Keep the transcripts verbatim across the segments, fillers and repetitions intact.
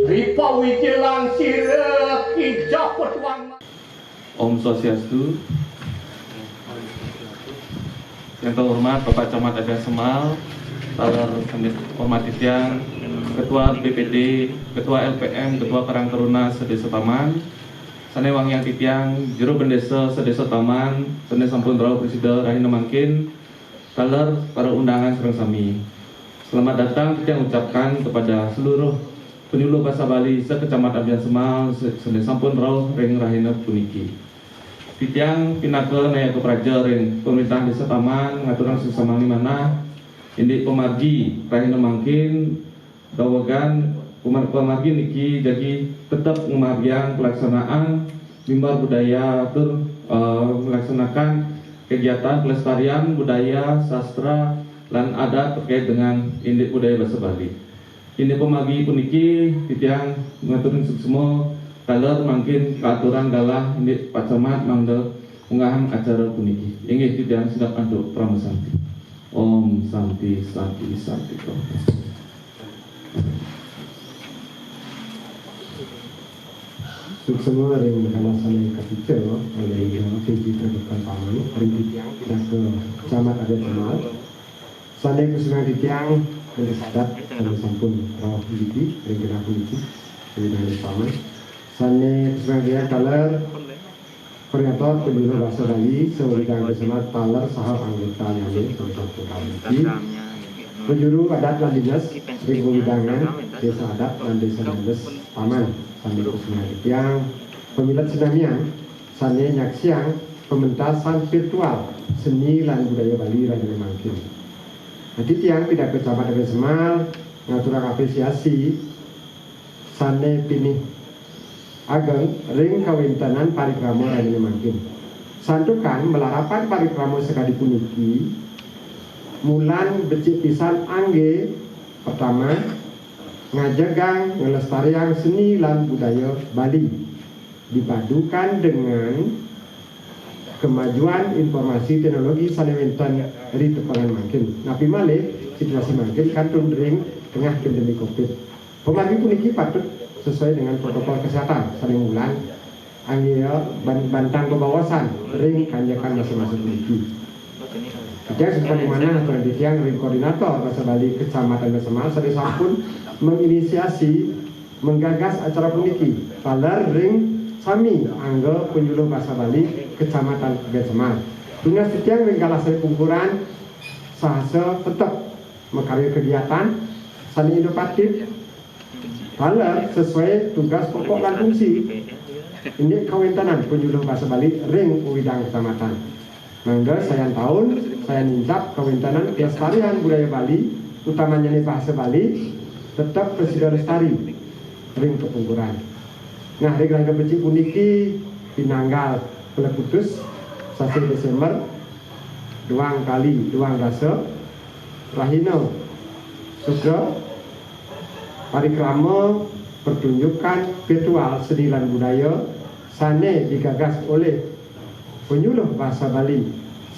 Ripawijilang sira Ki Japet Wang. Om Swastiastu. Yang terhormat Bapak Camat Abiansemal, taler sanget hormat titiang, Ketua B P D, Ketua L P M, Ketua Karang Taruna sedesa Taman, sane wangiang titiang, Jero Bendesa sedesa Taman, sane sampun rauh prasida rahina mangkin, taler para undangan sareng sami. Selamat datang titiang ucapkan kepada seluruh penyuluh basa Bali se-Kecamatan Abiansemal se-, sane sampun rauh ring rahina puniki. Titiang pinaka nayaka praja ring Pemerintahan Desa Taman ngaturang sesamaning manah indik pamargi rahina mangkin, dawegan pamar-, pamargi niki jagi tetep ngamargiang pelaksanaan mimbar budaya tur, eh, melaksanakan kegiatan pelestarian budaya, sastra, lan adat terkait dengan indik budaya basa Bali. Indik pamargi puniki titiang ngaturin suksma taler mangkin kaaturang galah indik Pak Camat mangda unggahang acara puniki. Inggih titiang sineb antuk parama santi. Om Santi, Santi, Santi, Om. Suksma ring galah sane kapica olih Ida P J Tribhutan Paman, ring titiang pinaka Camat Abiansemal. Sane kasungang titiang, ring sadat sane sampun rauh niki, ring genah puniki, ring Ida Paman. Sane kasungang titiang taler Koordinator Penyuluh Bahasa Bali, sawewengkon Desa taler saha anggotanyane, sampun niki. Penjuru adat lan dinas, ring wewidangan desa adat lan desa dinas Taman, sane kasungang titiang, pamilet sinamian, sane nyaksiang pementasan virtual seni lan budaya Bali rahina mangkin. Nah, titiang pinaka Camat Abiansemal ngaturang apresiasi sane pinih ageng ring kawentenan parikrama rahina mangkin. Santukan malarapan parikrama sakadi puniki, mulan becik pisan angge pertama, ngajegang nglestariang seni lan budaya Bali, dipadukan dengan kemajuan informasi teknologi sane wenten ri tepengan mangkin. Napi malih situasi mangkin kantun ring tengah pandemi covid. Pamargi puniki patut sesuai dengan protokol kesehatan sane mulan, anggia ban-, bantang bebaosan ring kanjekan masa-masa puniki. Titiang sumangga manah ngaturang titiang ring Koordinator Basa Bali Kecamatan Abiansemal sane sampun menginisiasi menggagas acara puniki, taler ring sami angga penyuluh basa Bali Kecamatan Abiansemal. Tunas titiang ring galah sane pungkuran sahasa tetep makarya kegiatan sane inovatif, taler sesuai tugas pokok lan fungsi indik kawentenan penyuluh basa Bali ring wewidangan kecamatan. Mangda sayan taun, sayan nincap kawentenan kelestarian budaya Bali, utamanyane basa Bali, tetep prasida lestari ring kapungkuran. Nah, ring rahina becik puniki pinanggal plekutus sasih Desember, duang kali duang dasa, rahina Sutra, parikrama pertunjukan virtual seni lan budaya sane digagas olih penyuluh basa Bali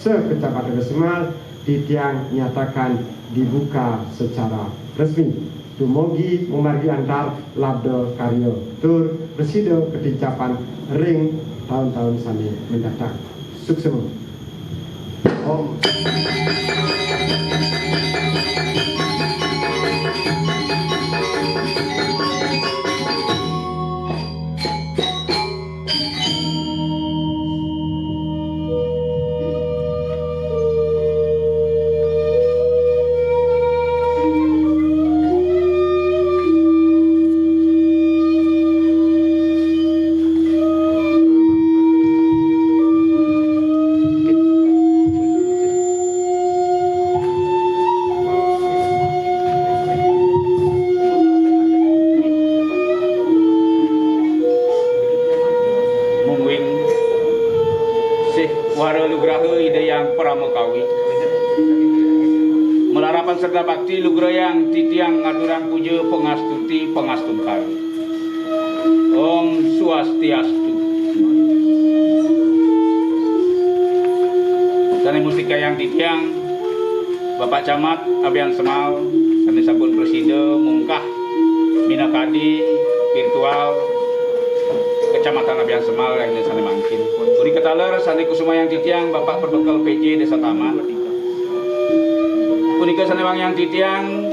se-Kecamatan Abiansemal titiang nyatakan dibuka secara resmi. Dumugi mamargi antar labda karya tur prasida katincapan ring taun-taun sane mendatang. Suksma. Om. Mungguing sih wara lugraha Ida Hyang Parama Kawi. Malarapan srada bakti lugrayang titiang ngaturang puja pangastuti pangastungkara. Om Swastiastu. Sane mustikayang titiang Bapak Camat Abian Semal, sané sampun prasida mungkah minakadi virtual Kecamatan Abian Semal rahina sané mangkin. Punika taler sané kusumayang titiang Bapak Perbekel P J Desa Taman. Punika sané wangiang titiang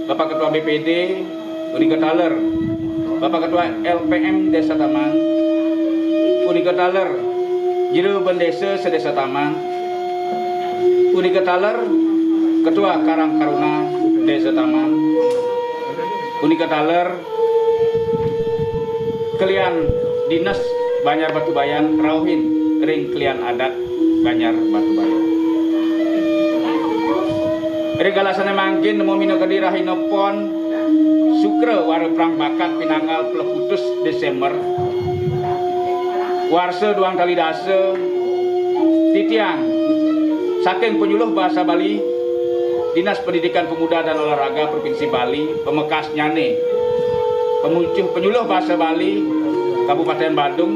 Bapak Ketua B P D, punika taler Bapak Ketua L P M Desa Taman, punika taler Jero Bendesa Sedesa Taman, punika taler Ketua Karang Karuna Desa Taman, punika taler kelian Dinas Banjar Batubayan rauhin ring kelian adat Banjar Batubayan. Ring galah sané mangkin nemu minakadi rahina Pon, Sukra wara prang bakat pinanggal plekutus Désémber, warsa duang tali dasa, titiang saking Penyuluh Bahasa Bali, Dinas Pendidikan Pemuda dan Olahraga Provinsi Bali, pamekasnyané Pemucuh Penyuluh Bahasa Bali Kabupaten Badung,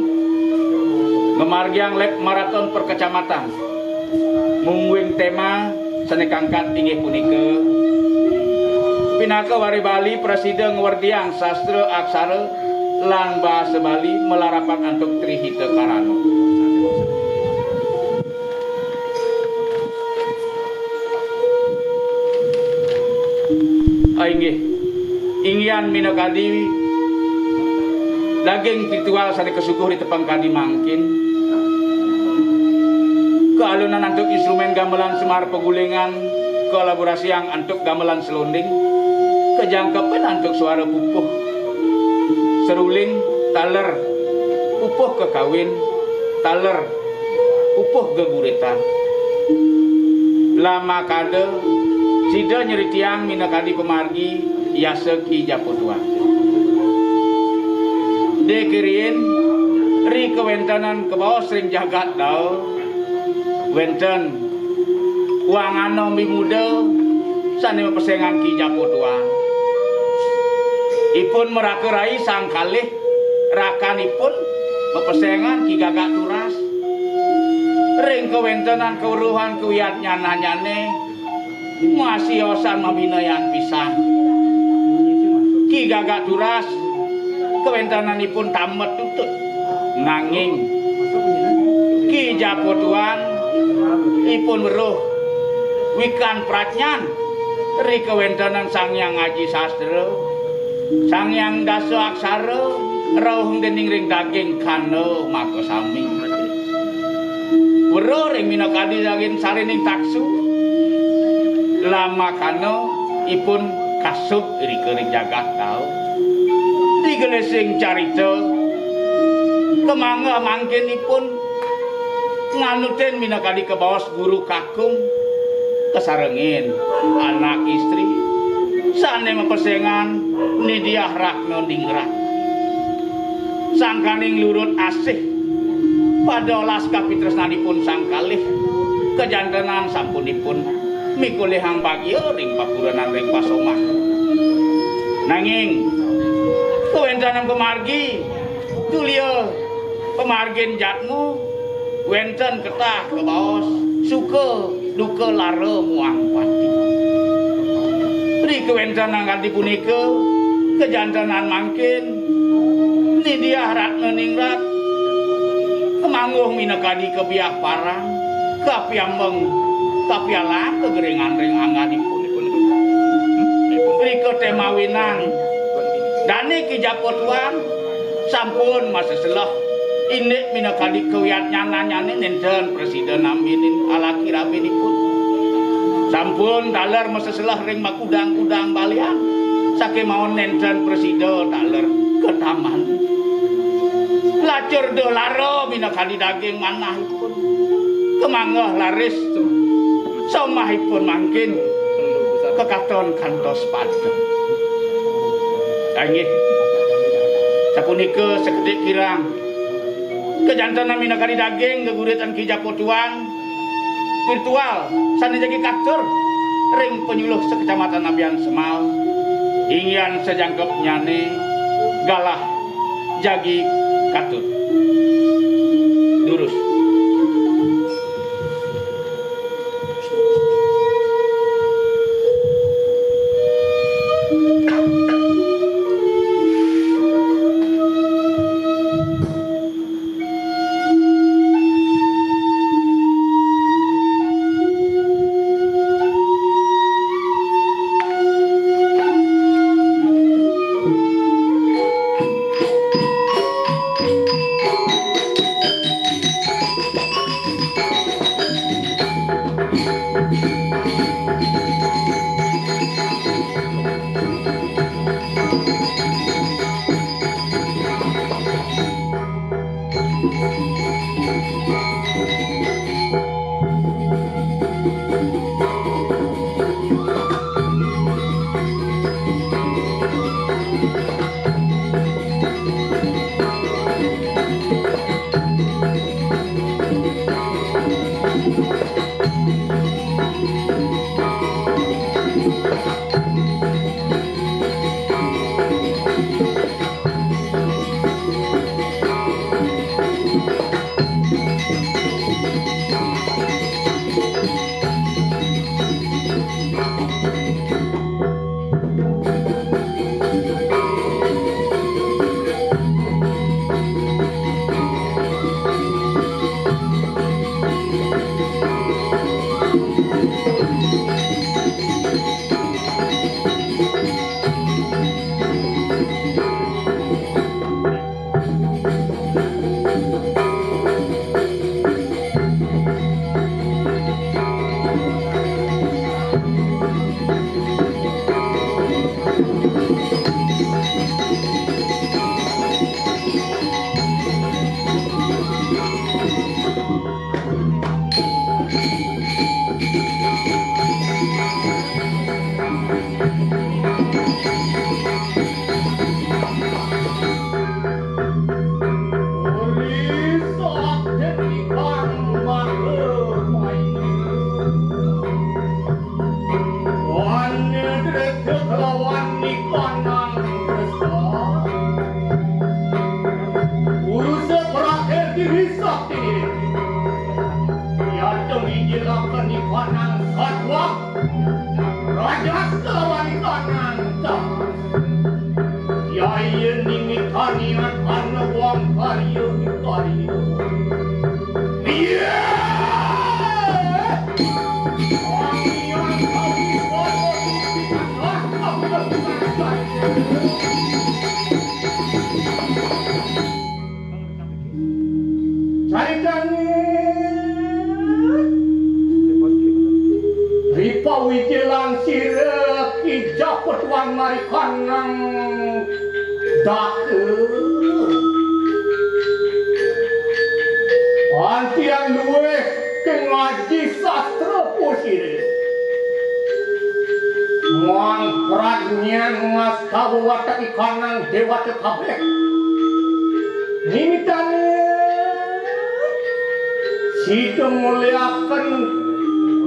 ngamargiang lab maraton perkecamatan. Mungguing tema sané kangkat inggih punika, pinaka Wari Bali prasida ngwerdiang sastra aksara lan basa Bali malarapan antuk Tri Hita Karana. Ah, inggih. Inggihan minakadi daging virtual sané kasuguh ritepang kadi mangkin. Kaalunan antuk instrumen gamelan Semar Pagulingan, kolaborasiang antuk gamelan selonding, kajangkepin antuk suara pupuh. Seruling, taler, pupuh kakawin, taler, pupuh geguritan. Lamakada, sida nyeritiang minakadi pamargi yasa Ki Japotuan. Dikiriin, ri kawéntenan kabaos ring jagat Dawa, wénten wangana mimuda sané mapesengan Ki Japotuan. Ipun marakai sang kalih rakanipun mapesengan Ki Gagak Turas. Ring kawéntenan kaweruhan kawiatnyanannyané, masiosan mabinayan pisan. Ki Gagak Turas kawéntenanipun tambet tutut. Nanging Ki Japotuan ipun weruh wikan pratnyan ri kawéntenan Sang Hyang Aji Sastra, Sang Hyang Dasa Aksara, rauh dening ring daging kanda makasami. Weruh ring minakadi daging sarining taksu, lamakana ipun kasub irika ring jagat Dawa. Digelising carita, kamangga mangkin ipun nganutin minakadi kabaos guru kakung, kasarengin anak istri sané mapesengan Ni Diah Ratna Ningrat. Sangkaning lurut asih, pada olas kapitresnanipun sang kalih, kajantenan sampunipun mikolihang bagia ring papurenan ring pasomah. Nanging kawéntenan pamargi, tulia pamargin jatmu, wénten ketah kabaos, suka duka lara muang pati. Ri kawéntenan kadi punika, kajantenan mangkin, Ni Diah Ratna Ningrat, kamangguh minakadi kabiah parang, kapiambeng, kapialang kageringan ring angganipun. Ri katemawinan, dané Ki Japotuan, sampun maseseleh, indik minakadi kawiatnyanannyané nénten prasida naminin alaki rabinipun. Sampun taler maseseleh ring makudang-kudang balian, sakémaon nénten prasida taler ka taman. Lacur duh lara minakadi daging manahipun. Kamangga laris somahipun mangkin kakaton kantos padem. Inggih. Sapunika sakedik kirang kajantenan minakadi daging geguritan Ki Japotuan virtual sané jagi katur ring panyuluh sakecamatan Abian Semal. Inggihan sajangkepnyané galah jagi katur. Durus. Capet wan marikanang dake. Antian luwih ke ngaji sastra pusire. Muang pradnyan ngastawa watek ikanang dewata kabeh. Nimitane sida muliaken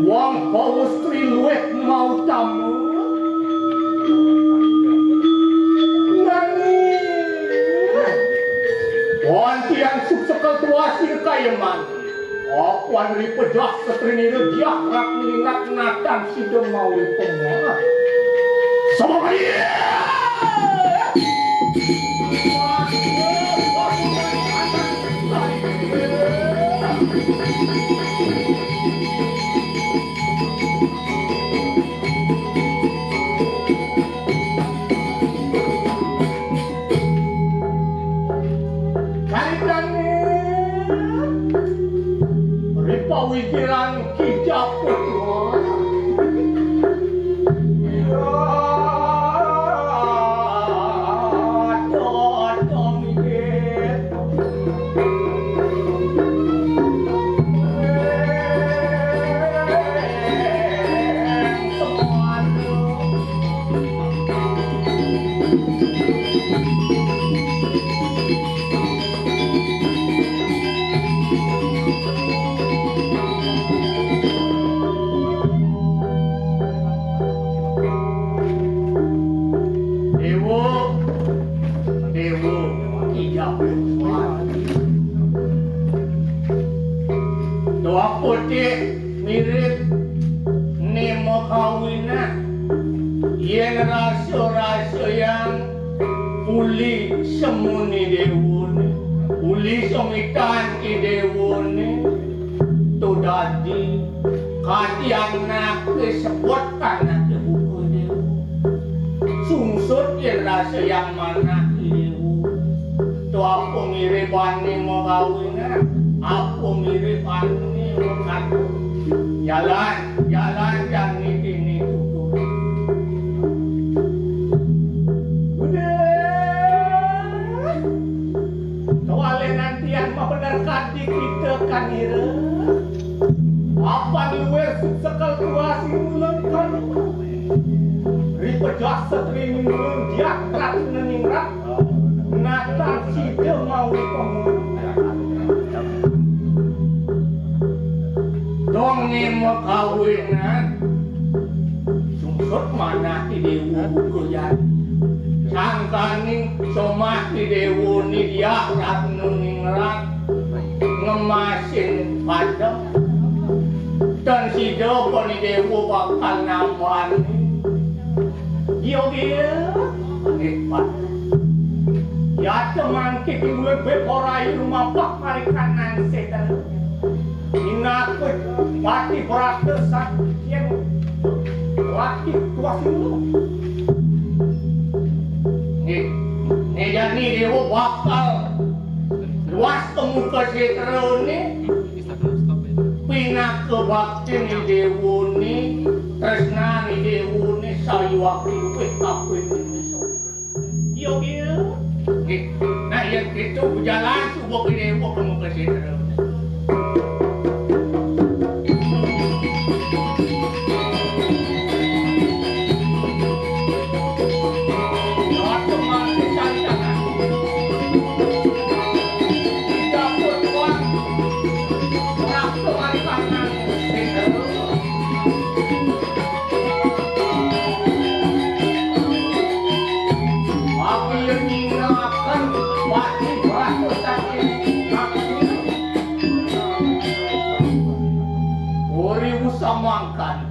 wong pawestri luwih mautama. Nanging wonten tiang suksekel tuas ing kayeman. Apan ripejah setrinira diah ratningat natan sida mawi pemah. Sama kali. Kalikane ripawikiran Ki Japut. Dewa, dewa, ijab. Tuah putih mirip nema kawinan. Yen rasa-rasa yang uli semuni dewone, uli semitan i dewone, to dadi kati anake sebut anake buku dewa. Sungsut yen rasa yang manah i dewa. To apa mirip ane magawinan, apa mirip ane mengadu. Jalan, jalan yang nitini tutur. Udah. Kewalinan tiang mah bener kadi kita kanira. Apan luwih sekel kuasi ulun kan. Ripejah setri ulun diak rat neningrat. Natan sida mawi pemulung. Dong ni makawinan. Sungsut manah i dewa buka jati. Sangkaning somah i dewa ni diak ratnu ningrat ngemasin padem. Dan sida pun i dewa bakal nambani. Iya, iya. Hebat. Yata mangke timbulan beporai rumah pak marikan nang setan. Inakut pati berata sakit yang laki tuas itu. Nih, nih jadi dewa bakal luas ke muka setan nih. Pinaka baktin i dewone, tresnan i dewone, sayuwakti luwih kabeh. Iya, iya. Nggih. Nah, yen gitu, jalan subuh i dewa ke muka sira. Uri usamangkan,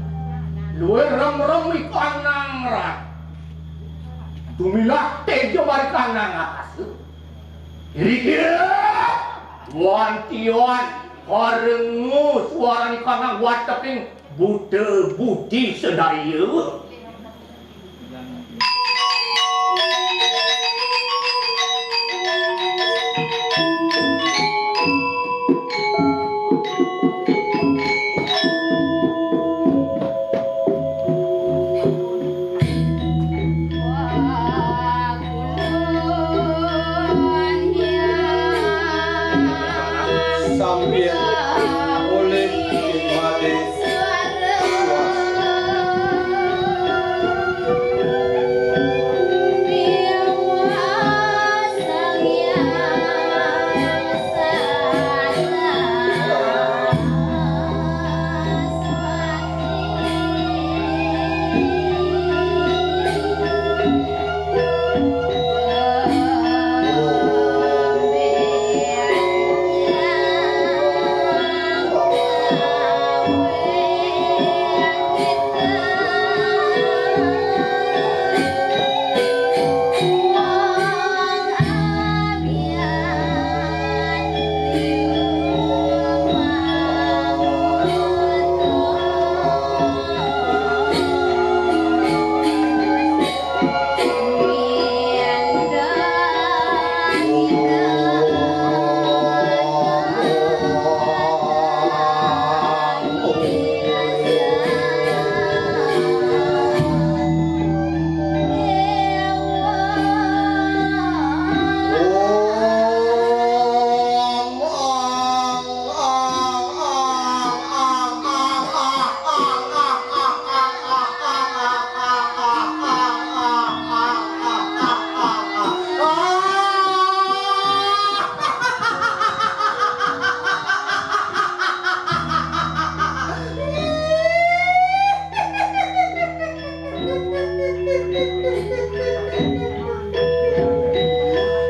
luwih remrem ikanang rat. Dumilah teja marikanang akasa. Irikira wantian karengu suarani kanang wateking buta budi sedaya.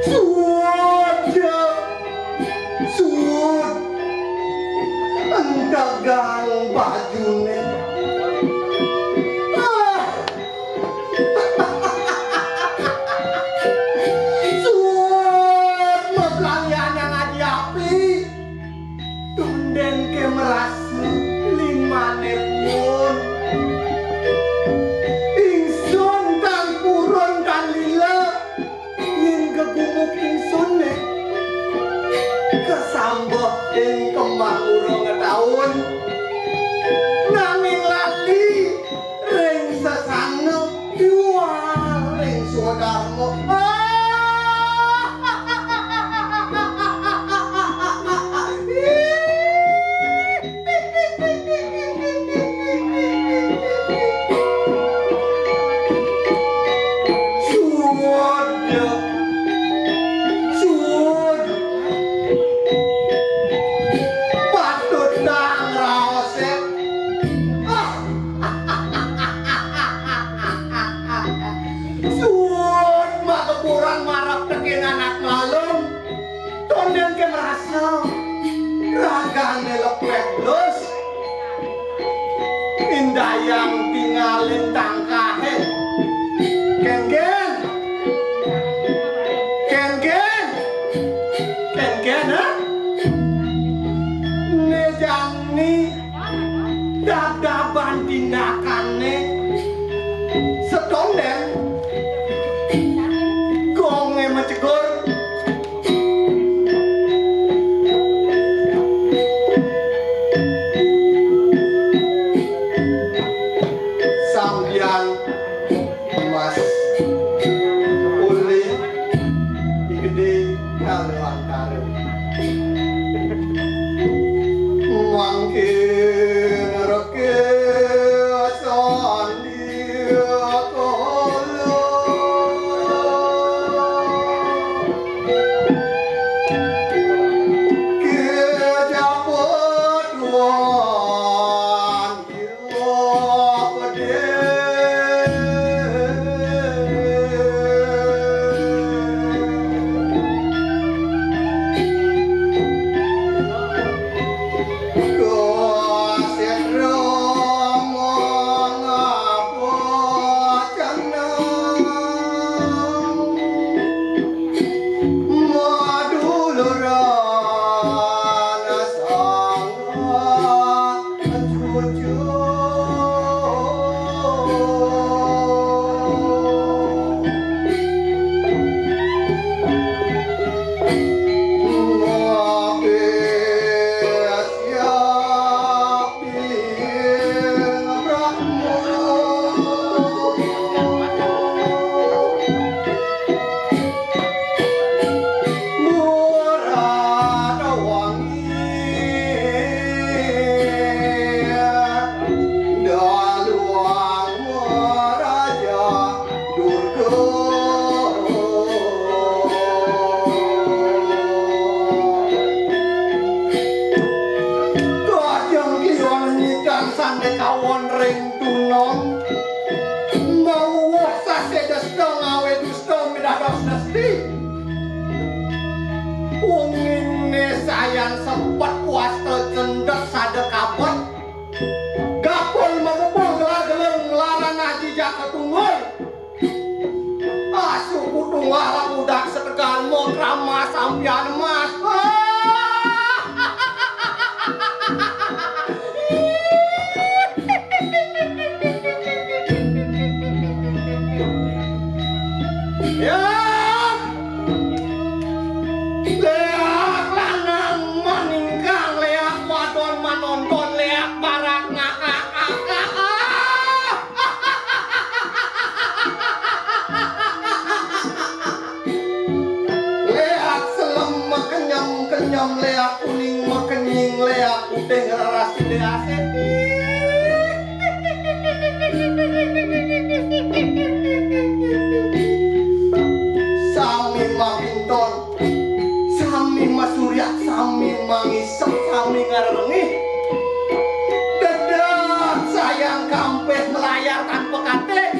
Suud, suud. Entegang bajuné. Ah. Suud, mablalian ngaji api. Tondén ké marasa limané puun. Ingsun tan purun tan lila, yén gegumuk ingsuné kasambet ing kembang urung taun. Nanging lali ring sesana, yual ring swadarma. Suud, suud. Patut dang raosé. Suud makeburan marep tekén anak malem. Tondén ké marasa ragané lepet blus. Indayang tingalin tangkahé. Kénkén. Kénkén. Kénkén, ha? Né jani dadaban tindakané setondén, gongé macegur. Sambian Mas Uli, I Gedé, Kaliwantara. Mangkin reké sandi kala. Kejaba tuan. Durga. Kadang kliwon nyidang sandé kawon ring tunon. Mawuh sasé desta ngawé dusta midados desti. Wenginé sayan sepet wasta cendet sada kabet. Gapul mabubul gelar gelung nglarang aji jaka tunggul. Asu kutunggah lakudak setegal mo krama sampian mas. Ya. Léak lanang maningkang, léak wadon manonton, léak barak ngakak-ngakak. Léak selem makenyem-kenyem, léak kuning makenying, léak putih ngraras léak asih. Sami mapinton, sami masuryak, sami mangisep, sami ngarengih. Dedet sayang kampih melayar tanpa katik.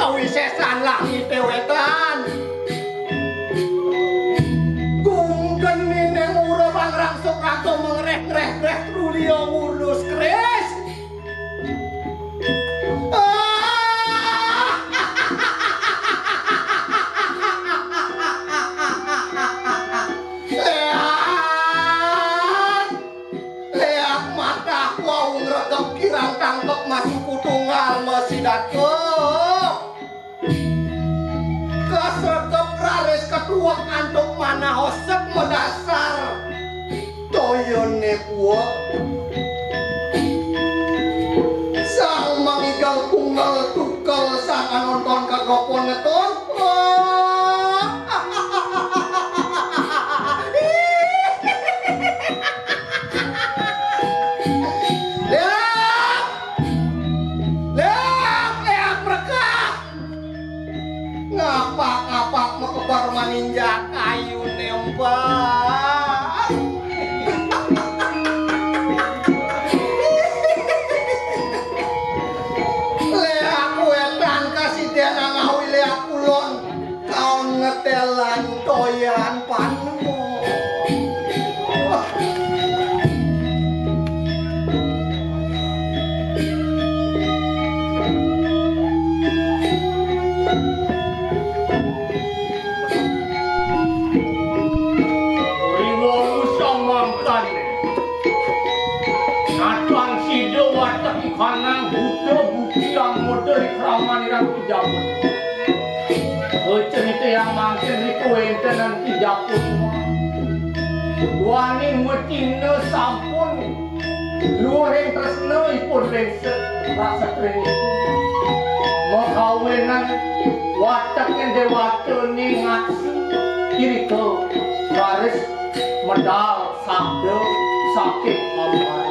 Wisésan langité wétan. Gunggenine mura pangrangsuk-rangsuk mengreh-ngreh-ngreh truliya ngurus keris. Léak! Léak matah wau ngregep kirang tangkep masuku tunggal masidat. Kasregep raris ketuwek antuk manah osek madasar toyané puwek. Sang mangigel punggel tukel, sang anonton kagopon ngeton. Léak! Léak! Léak mrekah! Ngapak-ngapak makeber maninjak kayuné, Mbak. Léak wétan kasidénan ngawi Léak kulon, kaon ngetélan toyan panemu. Riwolu samangkané, natang sida watek ikanang buta buki anggoda ri kraman Iratu Jabat. Kacaritayang mangkin ri kawéntenan Ki Japut. Duaning matingna sampun luhing tresna ipun ring se-, sak satrinipun. Makawinan wateking déwatané ngaksi irika raris medal sabda saking ambar.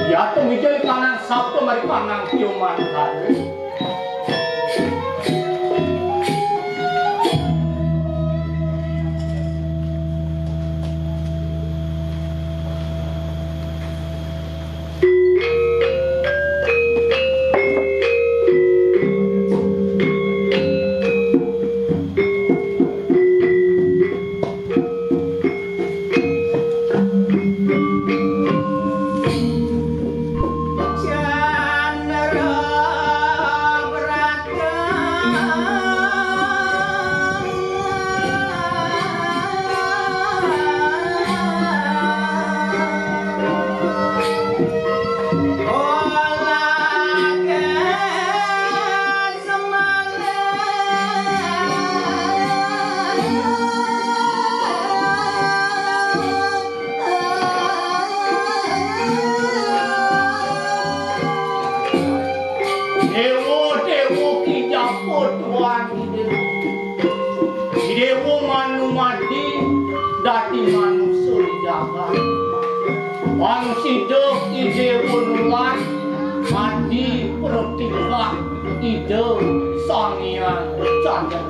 Yata mijil kanang sabda mari kanang tiuman raris. Déwa, déwa Ki Japut, tuan Déwa. Déwa Manumadi dadi manusa jagat. Pang sida Ki Déwa Nulat, adi pratingkah Ida Sang Hyang Candra.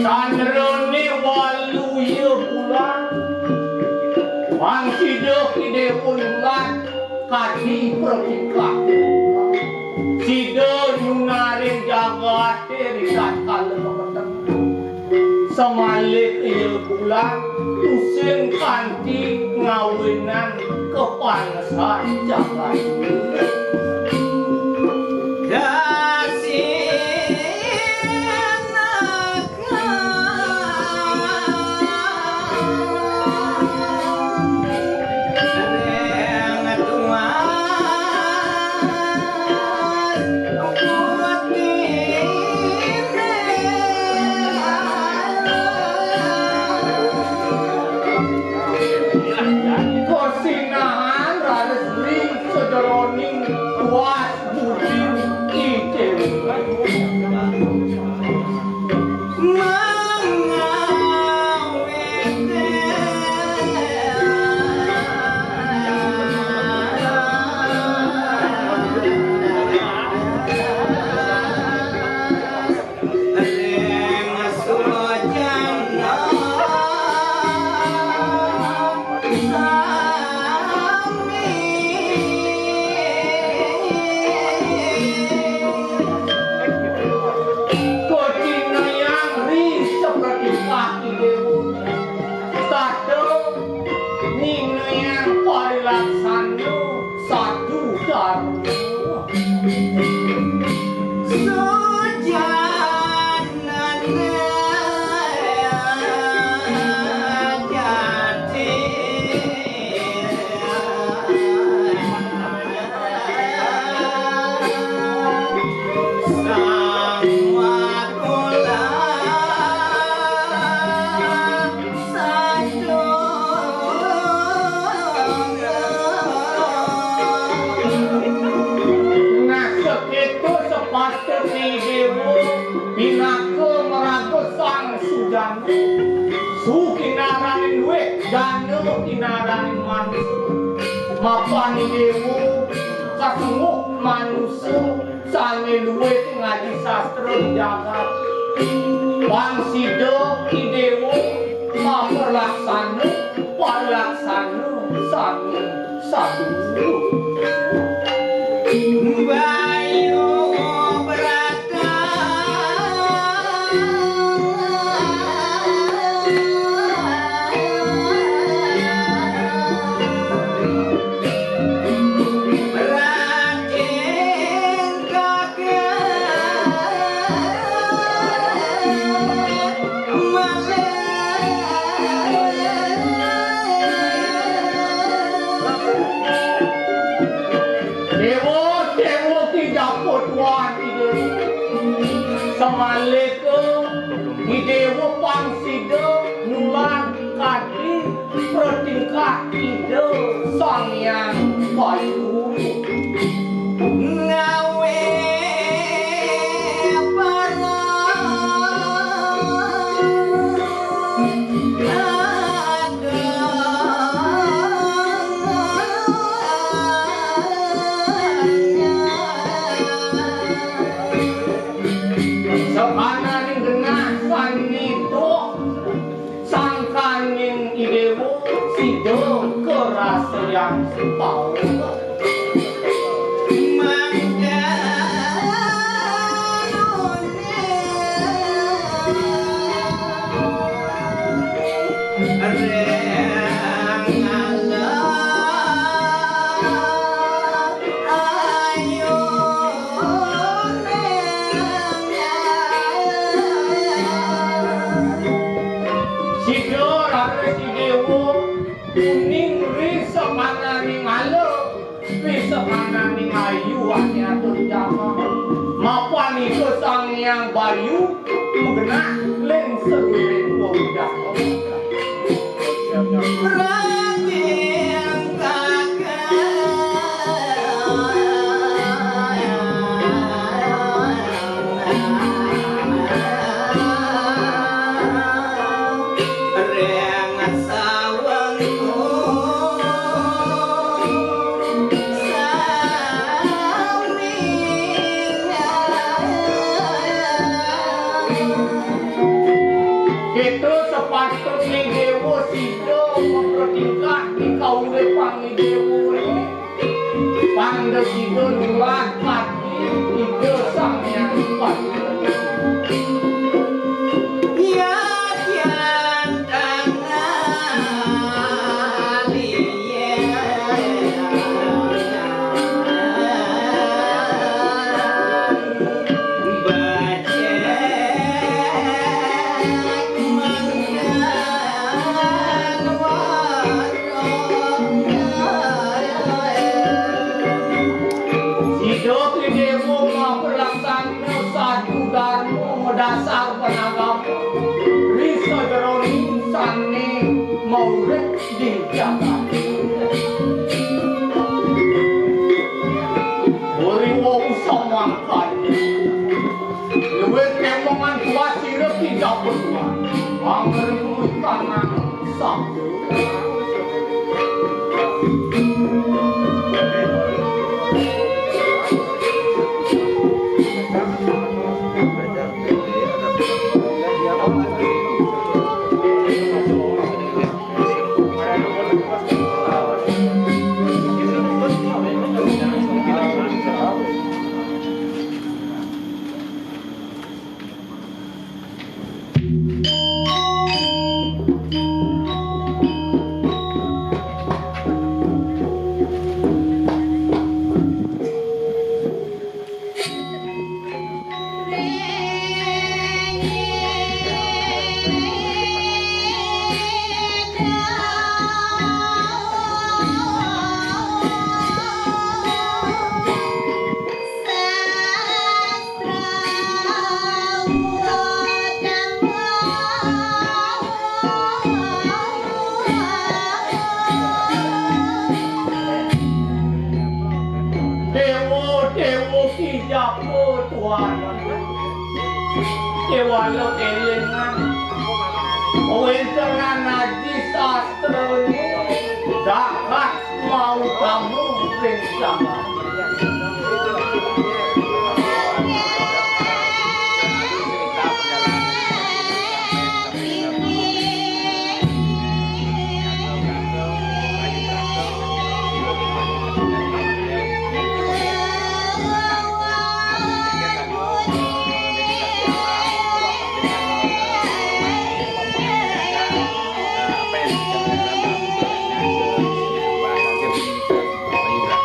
Sandrané waluya bulan, pang sida Ki Déwa Nulat kadi pratingkah. Sida nyunarin jagaté ri tatkala kapeteng. Samaliha iya bulan tusing kanti ngawinan kapanesan jagat. Kasinahan raris ring sajeroning Jana, su kinaraning duit, jana kinaraning manusa. Mapan Déwa kasenguk manusa sané luwih ngaji sastra di jagat. Pang sida I Déwa mapralaksana, palaksana sané sadurung. Bayu Brata. Déwa, Déwa ki japa tuan I Déwa. Samalika I Déwa pang sida nular kadi pratingkah Ida Sang Hyang Bayu. Ngawé para Sakananing genah sané tuh sangkaning I Déwa sida karasayang pawa. Mangda Sida raris I Déwa uning ri sakananing ala, ri sakananing ayu ané atur jama. Mapan Ida Sang Hyang Bayu magenah ling saluiring wewidaka. Kéto sepatutné Déwa sida mapratingkah di kaulé pang Déwa. Pang sida nular kadi Ida Sang Hyang Bayu. Ya, tiang tanah liya. Sida I Déwa mapralaksana satu darma madasar panagama ri sajeroning sané maurip di jagat. Beriwa usamangkaya. Luwih kemongan kuat sira tidak berbuat. Angger tangan sabda. Déwa, Déwa ki japa tuan. Déwa lo élingan. Kawéntenan Aji Sastranya dahat mautamu ring jagat.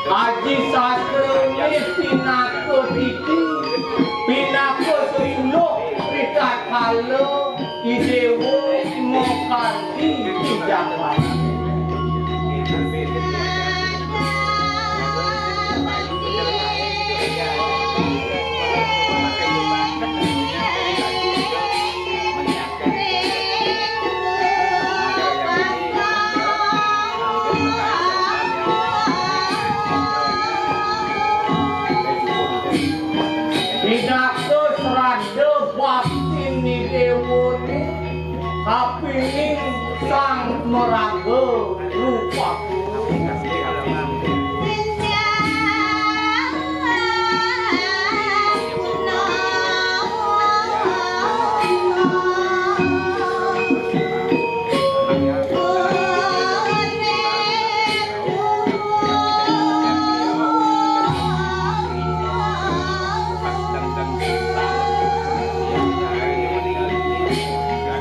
Aji Sastranya pinaka titi, pinaka suluh ritatkala I Déwa makardi di jagat. Pinaka sraddha baktin I Déwané kapining Sang Maraga Rupa.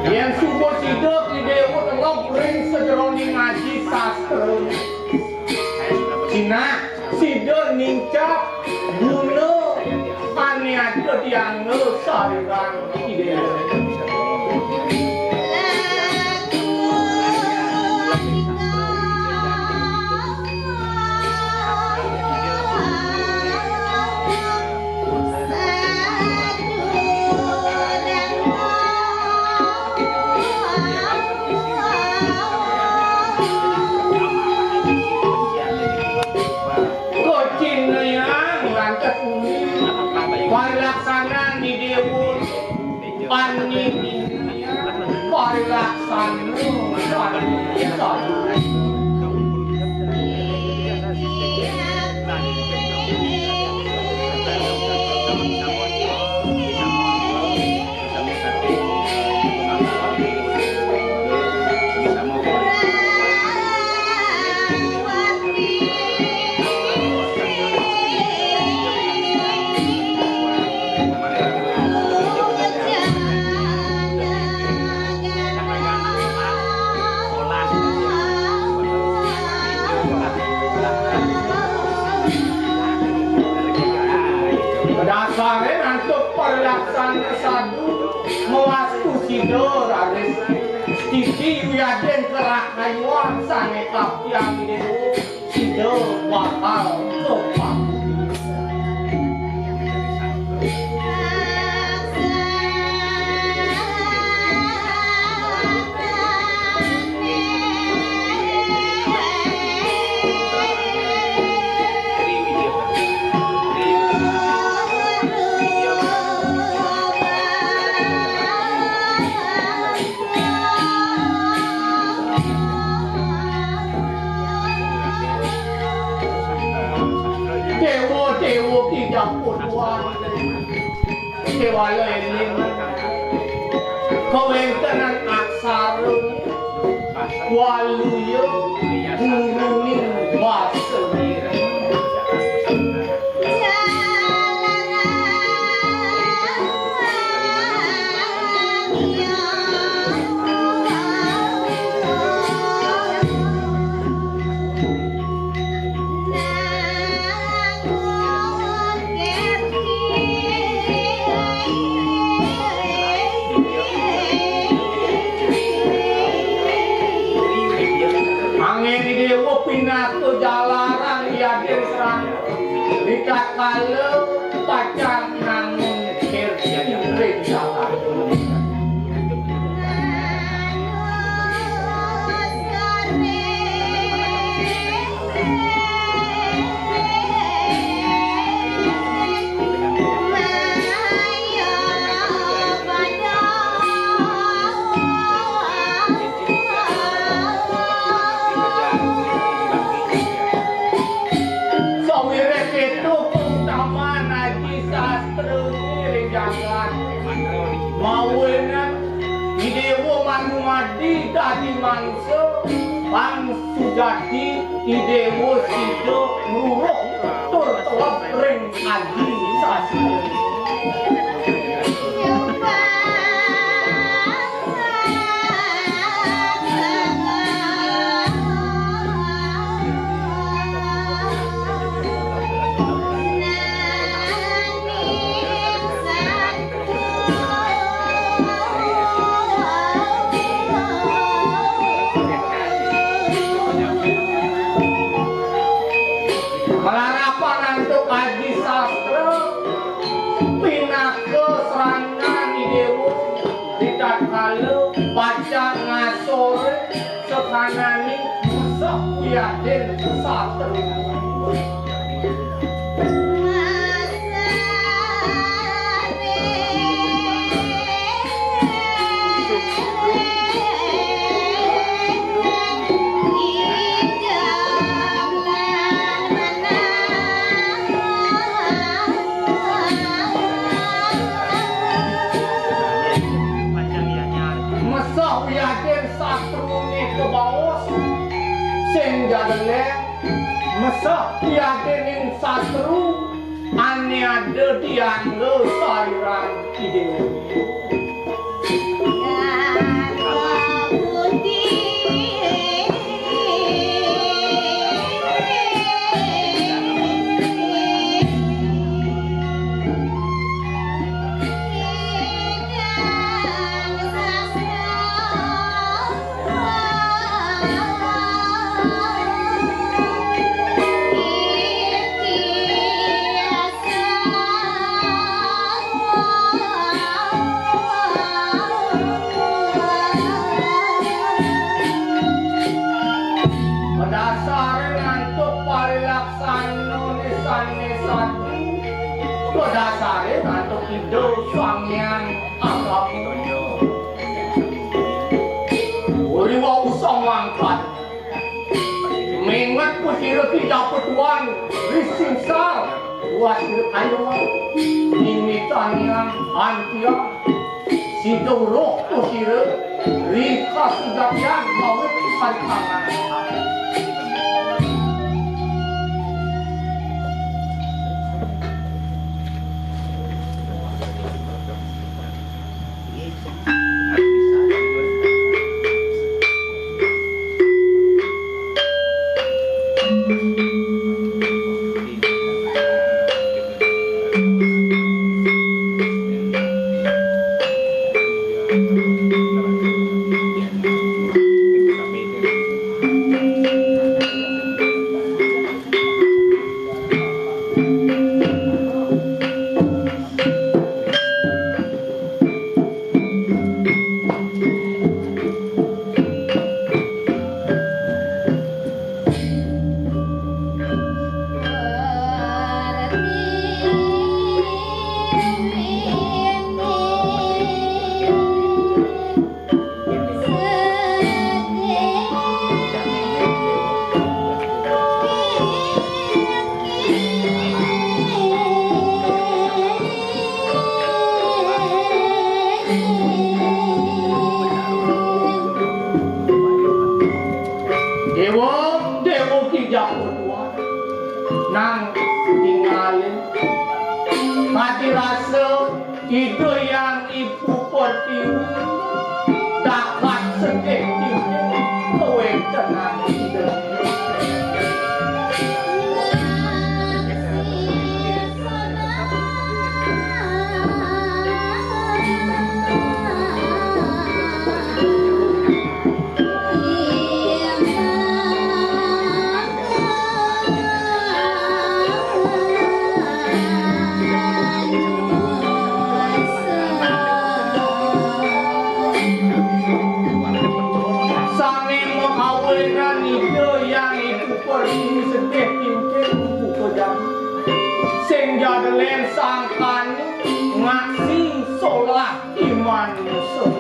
Yén suba sida I Déwa teleb ring sajeroning ngaji sastra, sinah sida nincap guna ané ada dianggo sariran I Déwa. Kacinayang lantas uli parilaksanan I Déwa. Panini parilaksana parilaksana. Dasare antuk parilaksana sadu mawastu sida raris titi wiadin karakayuan sane kaptiang Ida Déwa. Sida bakal kepang. Déwa-déwa Ida Purwa, kéwala éling kawéntenan aksara waluya guruning basa. Anging Déwa pinaka jalaran yadin serana. Ritatkala pacang nangun kirti ring jagat. Dadi mangsa, pang sujati I Déwa sida ngruruh tur telep ring Aji Sastra. Malarapan antuk Aji Sastra pinaka srangan I Déwa ritatkala pacang ngasoré sakananing Meseh Wiadin Satru. Meseh Wiadin Satruné kabaos, sing jadéné Meseh Wiadin Satru ané ada diangga sariran I Déwa. Kadasaré antuk parilaksanané sané satu, kadasaré antuk Ida Sang Hyang Agama. Uriwa usang mangkat. Minget pusira ki japetuan risingsar, wasira kayuan. Nimitan yang antia, sida uruh pusira, rika sugatian mawit parikangan. Déwa, déwa ki jago tuan, nang tingalin. Mati rasa Ida Hyang Ibu Pertiwi, dakat sedih tingkir kawéntenan Ida. Sané makawinan Ida Hyang Ibu Pertiwi sedih tingkir buka jam. Sing jadelen sangkan ngaksi solah iman musuh.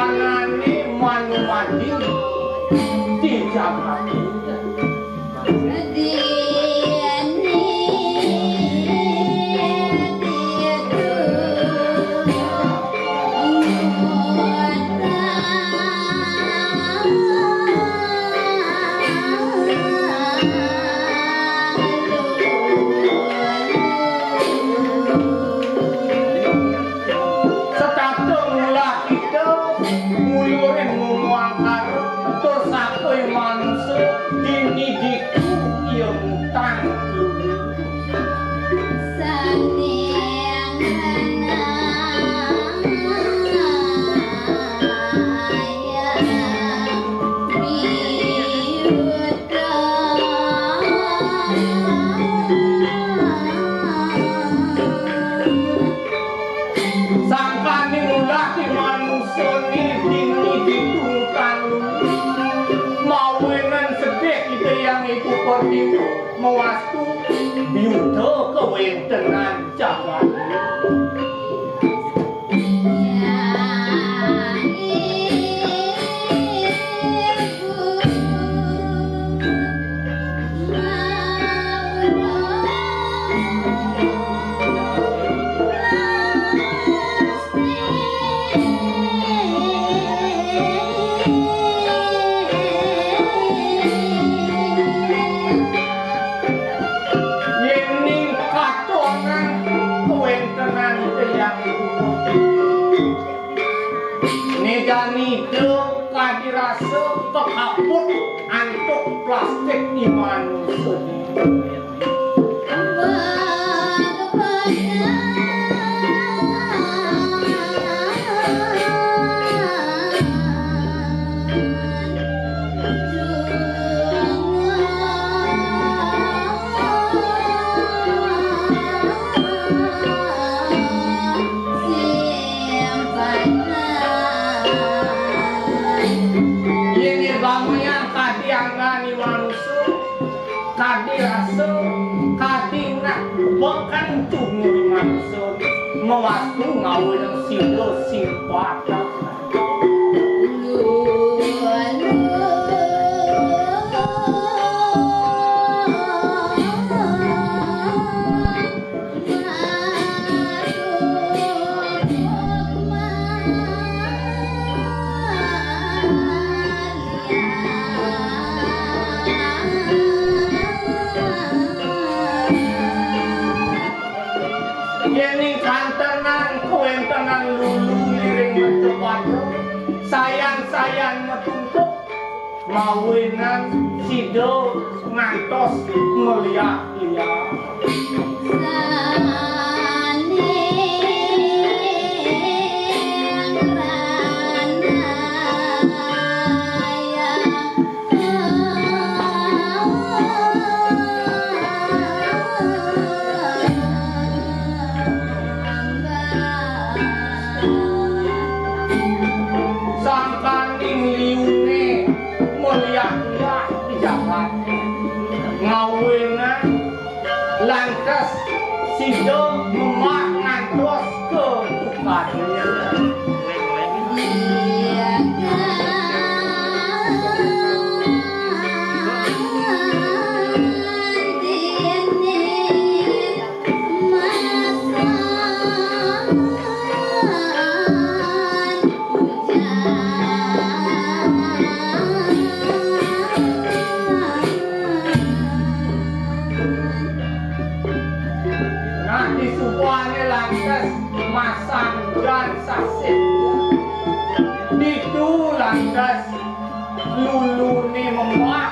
Anané manumadi di jagat. Setata ngulah kita ngulurin ngomong angkara, tur sakoe manusa dini ditu ia ngutang lulu. Saning ranaya miut Sangkaning ulah ti manusa ni dini ditu ngutang lulu. Mawinan sedih Ida Hyang Ibu Pertiwi mawastu yuda kawentenan jagat. Yening katonan kawentenan Ida Hyang Ibu Pertiwi, nedani ida kadi rasa kakaput antuk plastik iman sedih. Yen nyebamnya kadi anggani manusa, kadi rasa, kadi nak beken tunguri manusa, mawastu ngawinang sida sing patut. Yening kantenan kawentenan lulu ngiring mercapada, sayan-sayan matungkuk, mawinan sida ngantos meliak-liak. Sangkaning liune meliak-liak di jagat. Ngawinan lantas sida memah ngantos ka tukadnya. Nah, disubané lantas masang jan sasih. Ditu lantas luluné memah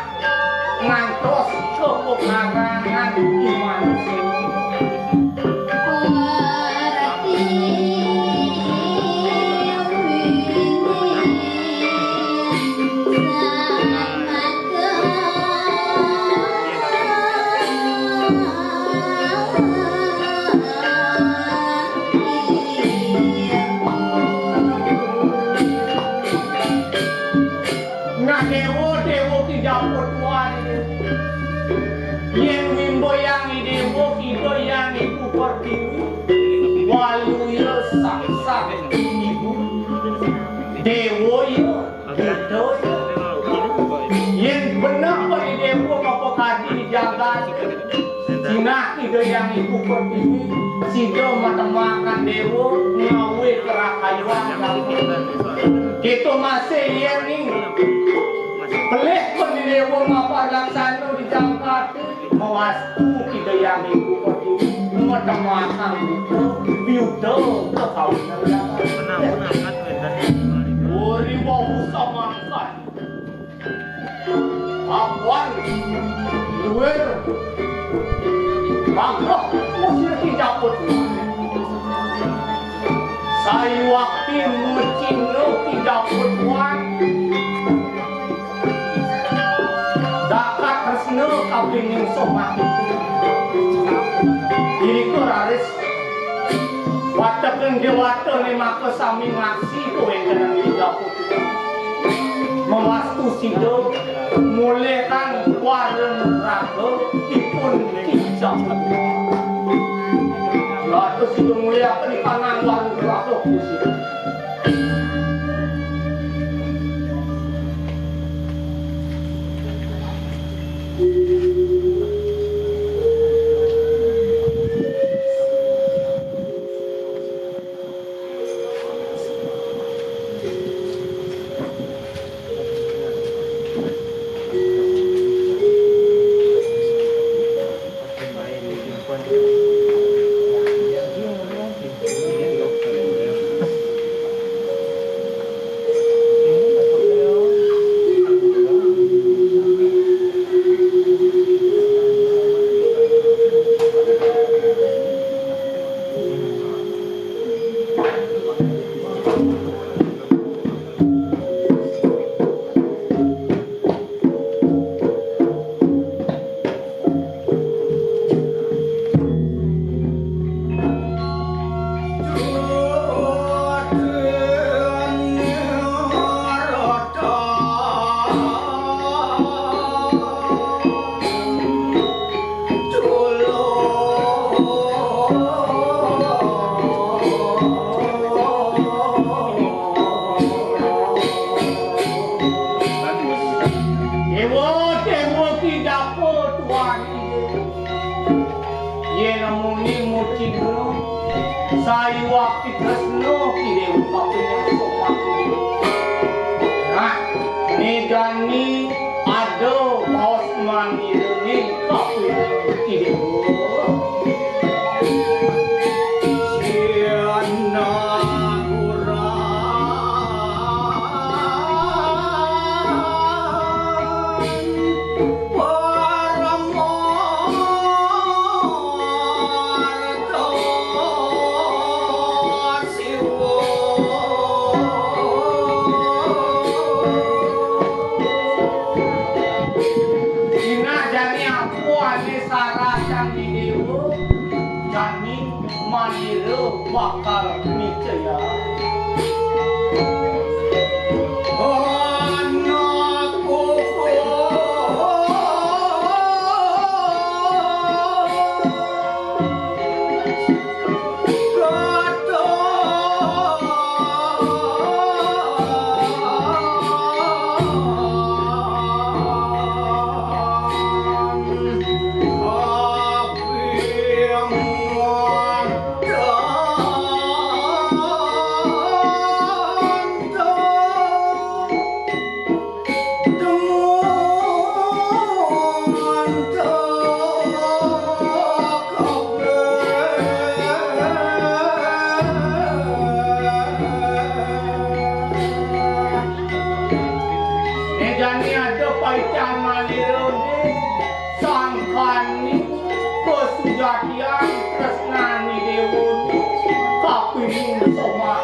ngantos ka pekarangan iman sing. Nah, dewa-dewa ki japut tuan. Yen wimbo yang idewa, kita yang ibu pertiwi. Waluya saksat ibu. Dewa Oh iya, gitu. Yén bener kok di déwa mapakadi di jagat, sinah Ida Hyang Ibu Pertiwi, sida matemakan déwa ngawé kerakayuan. Kéto masih yén ning pelih kok di déwa mapalaksana di jagat. Mawastu Ida Hyang Ibu Pertiwi, matemakan buka, biuda kekawinan. Uri wau samangkat. Pakuan, duwir, bangkok, musir kijaput. Sayuwakti mucingna kijaput wan. Zakat tresna kapining somah. Irika raris wateking déwatané makasami ngaksi kawéntenan Ida Putu. Mawastu sida mulihang wara nugraha ipun kicap. Dados sida mulihaken ikanang wara nugraha Gusti. Déwa, déwa ki dapur tuan. Yén muni mucingna, sayuwakti tresna ki déwa kapining somah. Nah, né jani ada baos manirané kapining ki déwa. Siana kurang. Sinah jani aku ané saratan di déwa, jani manira bakal nicaya. Né jani ada paican manira né sangkaning kasujatian tresnané déwa né kapining somah.